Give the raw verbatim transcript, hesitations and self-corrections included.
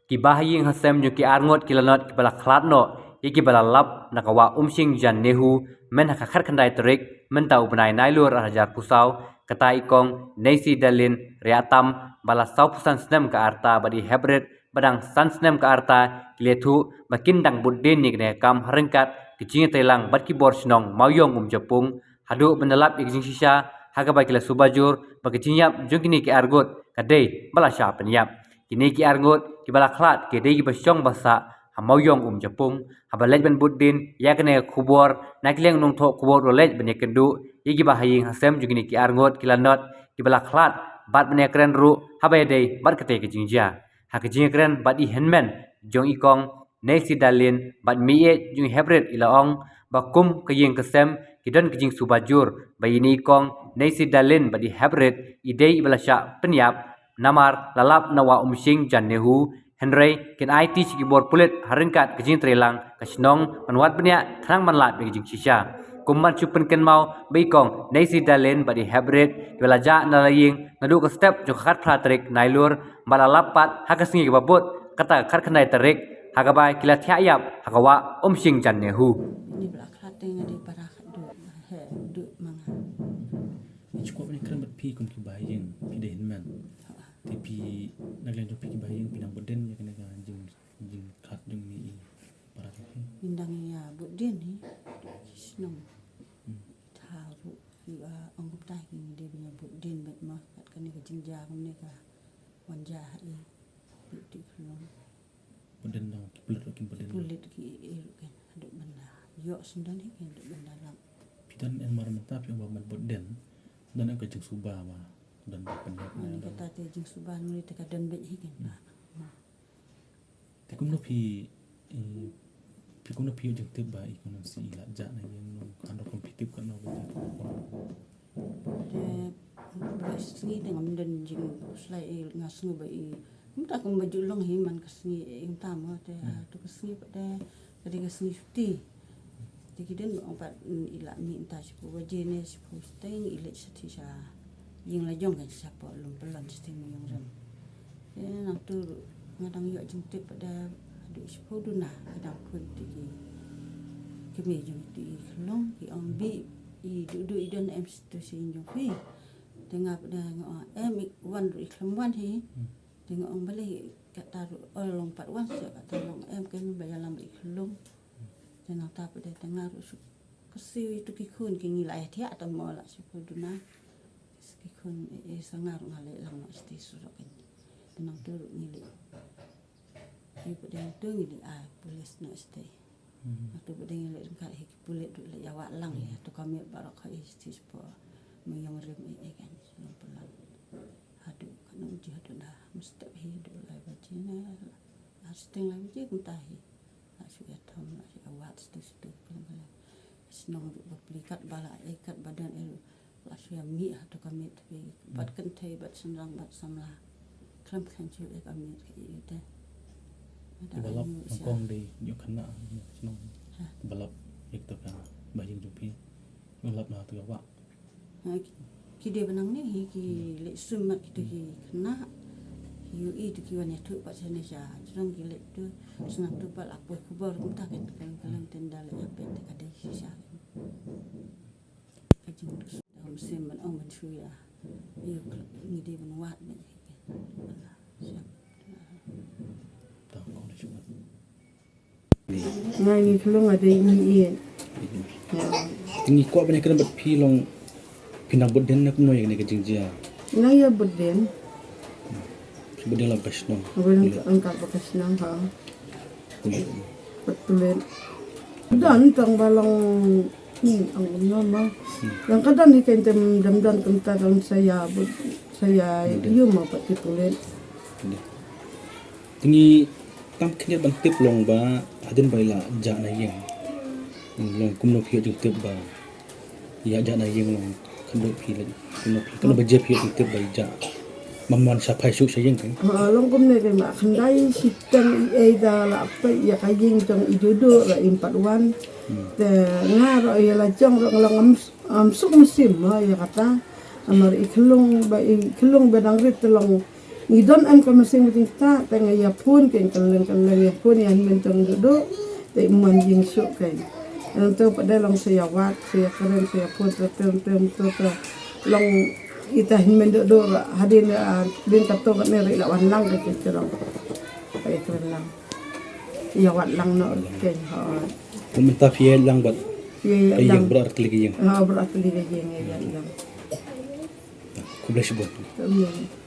Ki bahaïing hasem jong ki arngut ki la not kiba la khlad noh ïa kiba la lap na ka wah Umshing Jan Nehu, myn ha ka khatkhyndai tarik mynta u bnai Nailur arhajar phew saw, kata i kong Neisi Dalin Riahtam, ba la sawphew san snem ka rta bad i Heprit ba dang san snem ka rta, ki la ïathuh ba kin dang bud dien ïa kane ka kam ha ryngkat ka jingïatreilang bad ki bor shnong Mawïong Umjapung, haduh ban da lap ïa ka jingshisha, ha kaba ki la suba jur ba ka jingïap jong kine ki arngut ka dei ba la shah pynïap. Kine ki arngut kiba la khlad ki dei kiba shong ba sah ha Mawïong Umjapung. Haba leit ban bud dien ïa kane ka khubor, na ki liang u nongthoh khubor u la leit ban ïakynduh ïa ki bahaïing hasem jong kine ki arngut, ki la not kiba la khlad bad ban ïakren ruh haba ïadei bad kata ka jingjia. Ha ka jingïakren bad i hynmen jong i kong Neisi Dalin bad meiieit jong i Heprit, i la ong ba kum ka ïing ka sem ki don ka jingsuba jur ba ine i kong Neisi Dalin bad i Heprit i dei iba la shah pynïap, namar la lap na wah Umshing Jan Nehu, hynrei kin aiti sha ki bor pulit ha ryngkat ka jingïatreilang ka shnong ban wad bniah khnang ban lap ïa ka jingshisha. Kum ban shu pynkynmaw ba i kong Neisi Dalin bad i Heprit kiba la jah na la ïing naduh ka step jong ka khatphra tarik Nailur, ba la lap pat ha ka sngi kaba bud, kata ka khatkhyndai tarik, ha kaba ki la thiah ïap ha ka wah Umshing Jan Nehu. Ni ba la khlad te nga dei para khatduh, he, duh manga. Ngi shu kwah ban ïakren bad phi kum ki bahaïing, phi dei hynmen. Te phi, na ka liang jong phi ki bahaïing, phi nang bud dien ïa kane ka jing, jingkhlad jong ine i para jong phi? Ngi dang ïa bud dien hi ki shnong. Hmm. Thaw ruh ki, ah, ong kumta, ki ngi dei ban ïa bud dien bad ma kat kane ka jingjia kumne ka wan jia ha i, phi ti khlong. Bud dien dang ki pulit ruh kim bud dien. Pulit ki, eh, ruh kan haduh ban da ïoh sendon hi kan haduh ban da lap. Phi don em mar mynta phi ong ba ban bud dien, don em ka jingsuba ba don ba pynïap. Ani kata te jingsuba ngi te ka don beit hi kan. Hmm. Te kumno phi, eh, phi kumno phi ïoh jingtip ba i kong Neisi i la jah na ïing, nong kano kum phi tip katno ba ïa? Te ba sngi te ngam don jingkhuslai, eh, nga sngew ba i kumta kumba ju long hi man ka sngi, eh, kumta mo te, hmm, ah, to ka sngi pat te ka dei ka sngi shuti. Te ki don ba ong pat, mm, i la mih mynta shiphew baje ne shiphew shiteng i leit shatei sha ïing la jong kan shapoh Lumpylon shatei Mawïong Rem. Te nangtu ruh nga dang ïoh jingtip pat da haduh shiphew duna ki dang phone te ki kmie jong te i khlong ki ong ba i Duh Duh i don em shatu sha ïing jong phi. Te nga pat da nga ong em, i wan ruh i khlem wan hi. Hmm. Te nga ong balei kata ruh, oh, long pat wan sha kata long em, kan ba ïalam i khlong. Te nangta pat da te nga ruh shu kyrsiew ïa tu ki khun ki ngi la ïa thiah ta mo la shu pyndonkam ki khun, eh, eh, sa nga ruh nga leit lang noh shatei surok kan. Te nangtu ruh ngi leit, ïa pat da tu ngi leit ai pulit noh shatei. Mhm. Nangtu pat da ngi leit ryngkat hi ki pulit ruh leit ïa wad lang ïa tu ka miet baroh kha i shatei shapoh Mawïong Rem, eh, eh, kan sha Lumpylon. Haduh katno baje haduh da mynstep hi haduh lai baje ne ar shiteng lai baje kumta hi. La shu ïa thom, la shu ïa wad shatu shatu, khlem khlem. Shnong ruh bapli katba la ei katba don ei ruh la shu ïa mih ha tu ka miet phi. Bad kynthei bad shynrang bad samla. Khlem khein shuh ïa ka miet ka ei te. Ba lap nyngkong dei ïa khynnah shnong. Ha. Ba lap ïa kata ka bahaïing jong phi. Ba lap na tu ka wah. Ha, ki, ki dei ba nangne hi ki leit sum mat kitu ki khynnah. Ki ïohi tu ki wan ïathuh pat shane sha jrong ki leit tu. Sngap tu pat la poi khubor kumta kan, kan, kan, kan, te ynda leit ïa peit te ka dei shisha. Ka jingduh shisha mynsiem ban ong ban shu ïa. Ïa ngi dei ban wad beit hi kan. Sha. Tang kong da shu wad. Nga ngi khlong nga dei ngi ïeit. Te ngi kwah ban ïakren bad phi long phi nang bud dien ne kumno ïa kane ka jingjia? Nga ïa bud dien. Phi bud dien lang ka shnong. Bud dien lang ka shnong ha. Pulit. Bad pulit. Don tang ba long ni ang kumno ma. Yang ka don hi kan tem dem don kumta kan sa ïa bud sa ïa ïa ma pat ki pulit. Te ngi tam khyndiat ban tip long ba hadien ba i la jah na ïing. Long kumno phi ïoh jingtip ba i la jah na ïing long kumno phi la kumno phi kumno ba je phi ïoh jingtip ba i jah. Mam wan sha phai shuh sha ïing kan. Ha, long kumne kan ba khyndai shiteng i ei da la peit ïa ka ïing jong i Duh Duh la im pat wan. Hmm. Te nga ruh ïa la jong ruh nga long am, am suk mynsiem ma ïa kata. Namar i khlung ba i khlung ba dang rit te long Ngi don em ka machine ba jingktah, te nga ïa phone kein, kylleng kylleng ïa phone ïa hynmen jong Duhduh, te ym mon jingsuh kein. Nangta pat de long sa ïa wad, sa ïa kren, sa ïa phone, te te te te te long ita hynmen Duhduh, hadien, ah, dien kato katne ruh i la wan lang ka jingkren. Ka jingkren lang. Ïa wad lang noh kein, ha. Te mynta phi ïa lang bad Ïa, ïa ka ïing lang. Baroh ar tylli ka ïing. Ha, baroh ar tylli ka ïing ïa lang. Khublei shibun. Khublei.